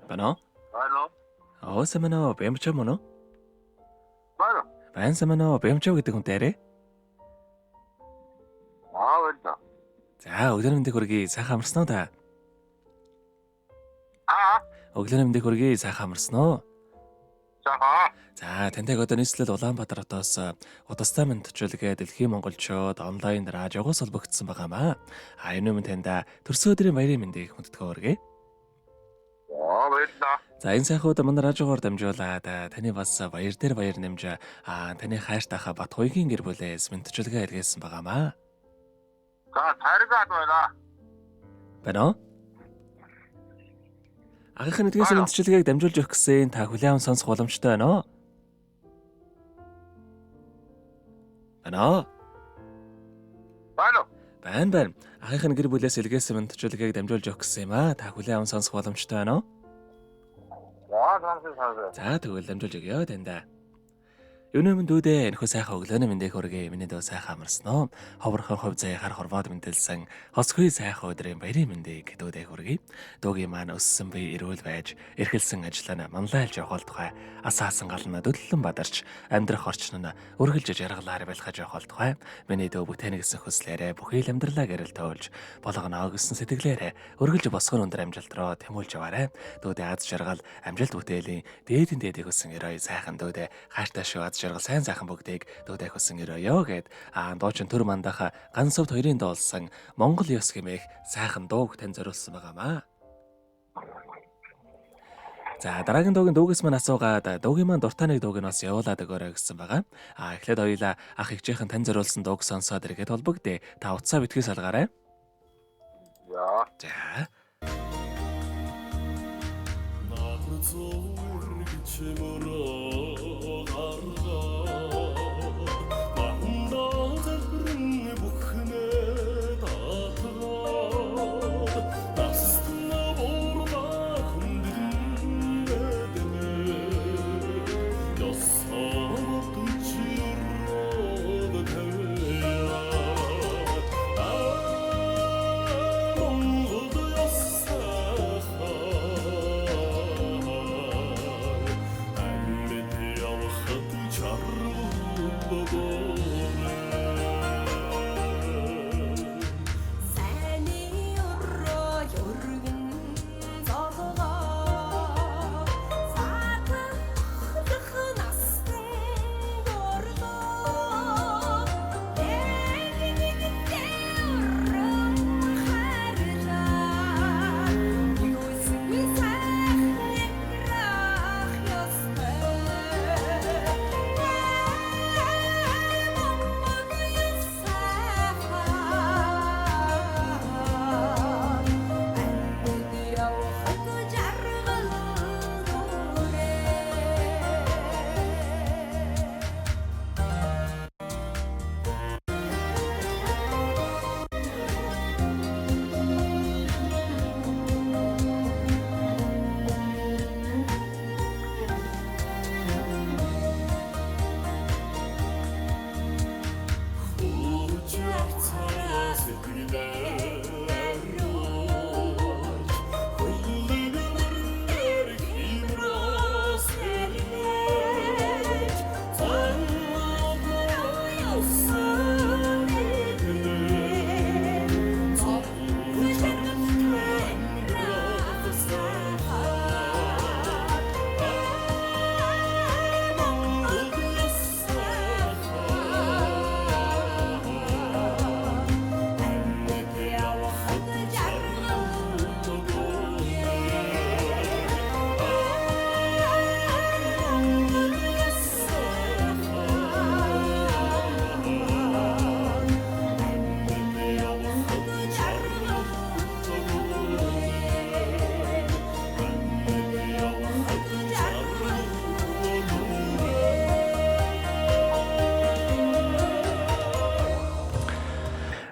Байна уу? Байна уу? Оо сайн уу? Бямчаа мөн үү? Байна. Байна сайн уу? Бямчаа гэдэг хүн дээрээ. Аа байна. За, өглөөний мэндийг хүргэе. Сайхан амарсан уу та? Аа. Өглөөний мэндийг хүргэе. Сайхан амарсан уу? За. За, тантай одоо нийслэл Улаанбаатар хотоос Удастай мэндчилгээ дэлхийн монголчууд онлайн радиогоос холбогдсон байгаамаа. А энэ өмнө таньда төрсөн өдрийн баярын мэндийг хүндэтгэн хүргэе. Аа баярлалаа. За, энэ сайхан удаа манай радиогоор дамжуулаад таны бас баяр дээр баяр нэмж таны хайртайхаа Бат хоёгийн гэр бүлээс мэндчилгээ илгээсэн байгаамаа. За, таргаад байна. Байна уу? Агийнхын нэгдээс мэндчилгээг дамжуулж өгөх гэсэн та хүлээн аван сонсох боломжтой байна уу? Байна уу? Байна. Байна байна. Ахынх нь гэр бүлээс илгээсэн мэндчилгээг дамжуулж өгөх гэсэн юм аа. Та хүлээн аван сонсох боломжтой байна уу? За, сонссон сонссон. За, тэгвэл дамжуулж өгье таньда. Юуны өмнө дүүдээ энэхүү сайхан өглөөний мэндийг хүргэе. Миний дүү сайхан амарсан уу? Ховорхон хувь зай хар хорвоод мэндэлсэн хосгүй сайхан өдрийн баярын мэндийг дүүдээ хүргэе. Дүүгийн маань өссөн бие эрүүл байж, эрхэлсэн ажлаа нь манлайлж явах болтугай. Асаасан гална дүллэн бадарч, амьдрах орчин нь үргэлж жаргалаар байлгаж явах болтугай. Миний дүү бүтээнэ гэсэн хүслээрээ бүхий л амьдралаа гэрэл төвлж, болгоно гэсэн сэтгэлээрээ үргэлж босгон өндөр амжилт руу тэмүүлж яваарай. Дүүдээ аз жаргал, амжилт бүтээлийн дээдэн дээдийг хүссэн өрөө сайхан дүүдээ хайртай шүү аз жаргал сайн сайхан бүгдийг дүүдээ хүссэн өрөөё гэд дуучин төр мандаха ганц совд хоёрын дуулсан Монгол ёс хэмээх сайхан дууг тань зориулсан байгаамаа. За, дараагийн дуугийн дуугээс маань асуугаад дуугийн маань дуртай нэг дууг нь бас явуулаад өгөөрэй гэсэн байгаа. А эхлээд хоёулаа ах эгчийнхэн тань зориулсан дууг сонсоод эргээд холбогдъё. Та утсаа битгий салгаарай. За. За.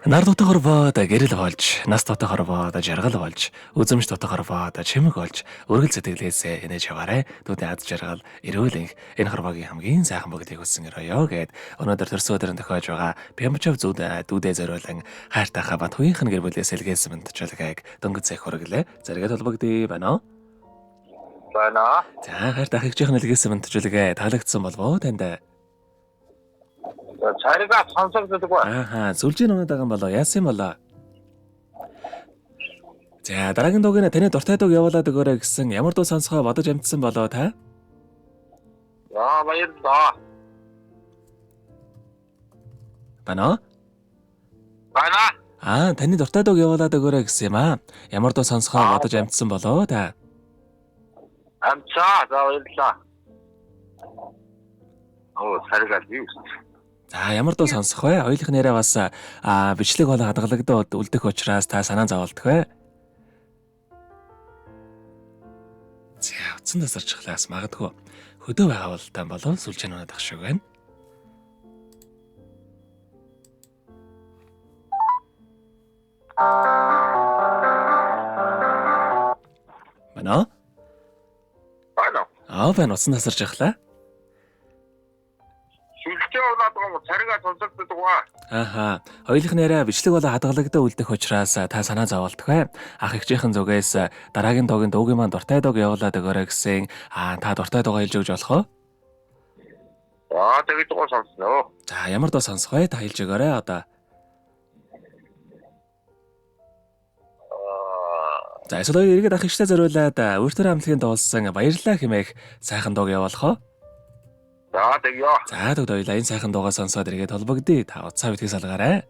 Нар дутаг хорвоод гэрэл болж, нас дутаг хорвоод жаргал болж, үзэмж дутаг хорвоод чимэг болж, өргөл сэтгэлээсээ инээж яваарай. Дүүдээ аз жаргал, эрүүл энх энэ хорвоогийн хамгийн сайхан бүгдийг хүссэн өрөөё гэд өнөөдөр төрсөн өдрөн тохиож байгаа Пямчав зүуд дүүдээ зориулан хайртайхаа Бат хуйнх нь гэр бүлээс илгээсэн мэндчилгээг дөнгөж цэх хүргэлээ. Зэрэгэд холбогдъё байна уу? Байна. За хайрт ах эгчийнх нь илгээсэн мэндчилгээ таалагдсан болов уу танд? За царайгаа сонсогддог ба. Ааха, сүлжээ унаад байгаа юм болоо. Яасан юм болоо? За дараагийн дууг нь таны дуртай дууг явуулаад өгөөрэй гэсэн ямар дуу сонсохоо бодож амжсан болоо та? За баярлалаа. Бано? Байна. Аа, таны дуртай дууг явуулаад өгөөрэй гэсэн юм аа. Ямар дуу сонсохоо бодож амжсан болоо та? Амцаа. За баярлалаа. Оо царайгаа би. За ямар дуу сонсох вэ? Хоёулах нэрээ бас бичлэг болон хадгалагдаад үлдэх учраас та санаа зоволдох вэ? За утсан тасарчглаас магадгүй хөдөө байгаа болтан болов сүлжээ унаад ах шиг байна. Мано? Байна. Аа байна утсан тасарчглаа. Сүлжээ унаад байгаа юм царайгаа сонсогддог ба. Ааха. Хоёулах нэрээ бичлэг болон хадгалагдаа үлдэх учраас та санаа зоволдох бай. Ах эгчийнхэн зүгээс дараагийн дуугийн дуугийн маань дуртай дууг явуулаад өгөөрэй гэсэн. Аа та дуртай дуугаа хэлж өгч болох уу? За тэгж гоо сонсноо. За ямар дуу сонсох вэ? Та хэлж өгөөрэй одоо. За эсвэл хоёр эргээд ах эгчтэй зориулаад өөртөө хамтлагийн дуулсан баярлалаа хэмээх сайхан дууг явуулах уу? За тэгье. За тэгвэл хоёулаа энэ сайхан дуугаа сонсоод эргээд холбогдъё. Та уцаа битгий салгаарай.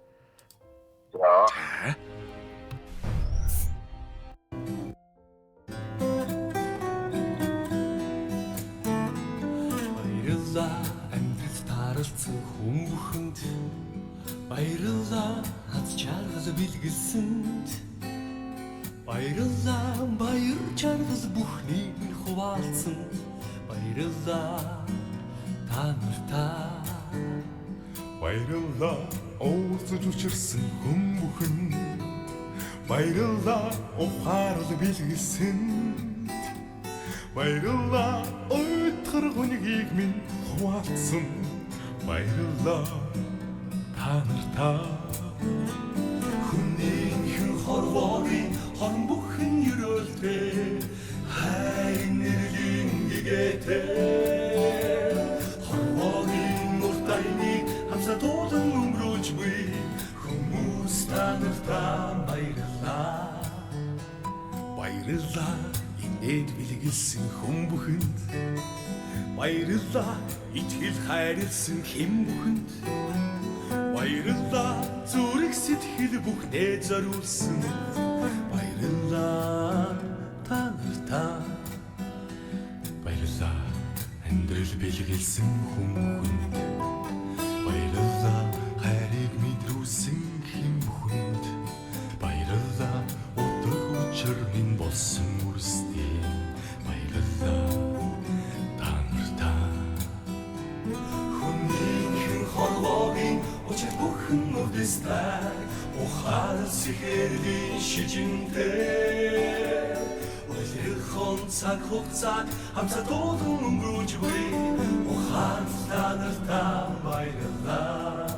За. За. Баярлалаа амьдрал тааралцсан хүн бүхэнд. Баярлалаа аз жаргал бэлгэлсэнд. Баярлалаа баяр жаргал бүхнийг нь хуваалцсан. Баярлалаа та нартаа. Баярлалаа уулзаж учирсан хүн бүхэнд. Баярлалаа ухаарл бэлгэлсэнд. Баярлалаа уйтгар гүнгийг минь хуваалцсан. Баярлалаа та нартаа. Хүнийхэн хорвоорын хорон бүхэн ерөөлтэй хайр нэрлийн гэгээтэй хорвоорын урт айныг хамсаа туулан өнгөрүүлж буй хүмүүс та нартаа баярлалаа. Баярлалаа инээд бэлгэлсэн хүн бүхэнд. Баярлалаа итгэл хайрлсан хэн бүхэнд. Баярлалаа зүрх сэтгэл бүхнээ зориулсан. Баярлалаа та нартаа. Баярлалаа амьдрал бэлгэлсэн хүн бүхэнд. Баярлалаа хайрыг мэдрүүлсэн хэн бүхэнд. Баярлалаа утга учир минь болсон үрсдээ. Баярлалаа та нартаа. Хүнийхэн хорвоорын учир бүхэн үдстэй ухаан сэхэрлийн шижинтэй Улирхон цаг хугацааг хамсаа туулан өнгөрүүлж буй ухаан та нартаа баярлалаа.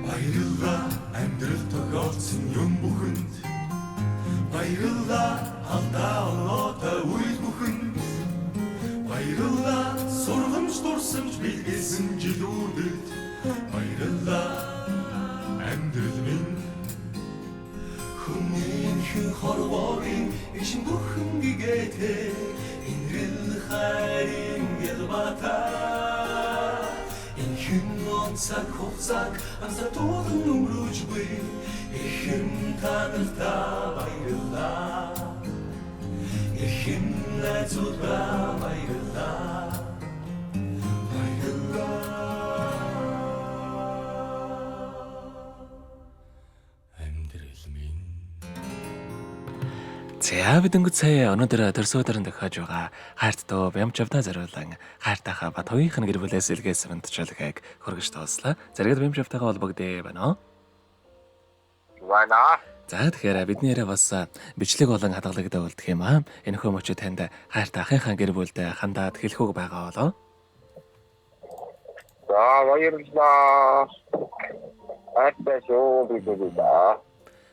Баярлалаа амьдрал тохиолдсон юм бүхэнд. Баярлалаа алдаа оноотой үйл бүхэнд. Баярлалаа сургамж дурсамж бэлгэлсэн жилүүдэд. Баярлалаа амьдрал минь. Хүнийхэн хорвоорын ишин бүхэн гэгээтэй инрэл хайрын ялбатай энхэн он цаг хугацааг амсаа туулан өнгөрүүлж буй эхэм та нартаа баярлалаа. Эхэм найзуудаа баярлалаа. Баярлалаа. Амьдрал минь. За бид өнгөц сая өнөөдөр төрсөдөрн тохиож байгаа хайрт дуу Бямчавда зориулан хайртайхаа ба туйх нь гэр бүлээс илгээсэн мэндчилгээг хөргөж тоослоо. Зэрэгэд Бямчавтайгаа холбогдъё байна уу? Байна. За тэгэхээр бидний яриа бас бичлэг болон хадгалагдаа үлдэх юм аа. Энэхүү мөчид танд хайртай ахынхаа гэр бүлд хандаад хэлэх үг байгаа болоо. За баярлалаа. Хайртай шүү би зү.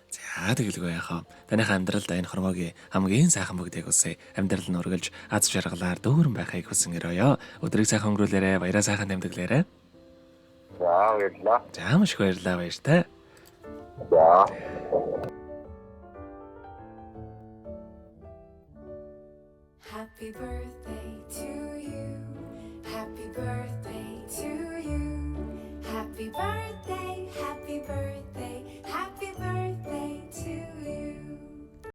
За тэгэлгүй яхаа. Таныхаа амьдралд энэ хормогийн хамгийн сайхан бүгдийг хүсье. Амьдрал нь үргэлж аз жаргалаар дүүрэн байхыг хүсэн өрөөё. Өдрийг сайхан өнгөрүүлээрэ, баяраа сайхан тэмдэглээрэ. За баярлалаа. За маш их баярлалаа баяртай. За. Happy birthday to you. Happy birthday to you. Happy birthday.